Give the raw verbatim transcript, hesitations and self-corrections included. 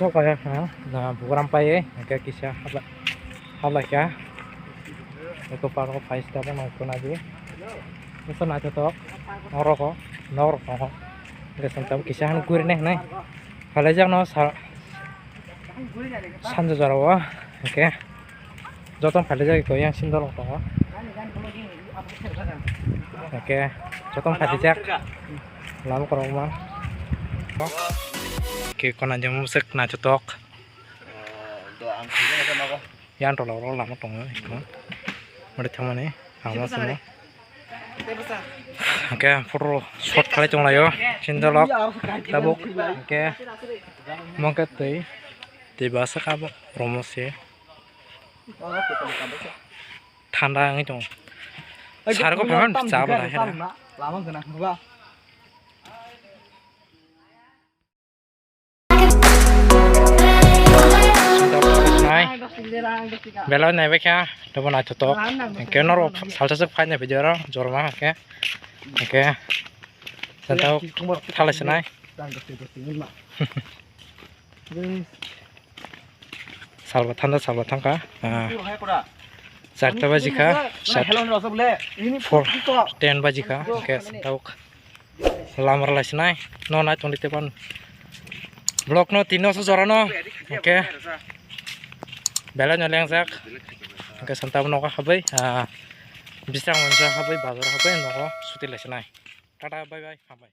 Kaya ha, na bugram paye, hingke kisa habla-, hablaikha. Eko parko phai sita bo nang khuna di. Eko naithotok, norok o, norok tongo. Hingke santa bo kisa han guri nai hinai. Phalaijakno sa-, sanja jorao, hingke. Jotono phalijak eko yang sindor rok tongo. Hingke jotono phalijak lama korokma. Hingke konani mwswk naithotok. Yang tolao lama tongo eko. Mari thangmani lama simo. Hingke photo shot khalai tonglaio sindor rok tabuk. Hingke mongke twi twi basa kabo romo se. Thanda wngwi tongo. Sargo phaimani chaba da hera. Belai naibaikha, tabo naithotok. Hingke norok salsa se phaina video ro jorma hingke. Hingke santa thalai sinai. Salba thanda salba thangkha. Ah, charta baji kha, sat four ten baji kha, hingke santa lama rwlai sinai. No nai tongdi tepan. Vlog no tino so jora no, hingke belai no lengjak. Hingke santa nogo habwi, ah, bisang mansa habwi, bazar habwi nogo suti lai sinai. Tata, bye bye, hambai.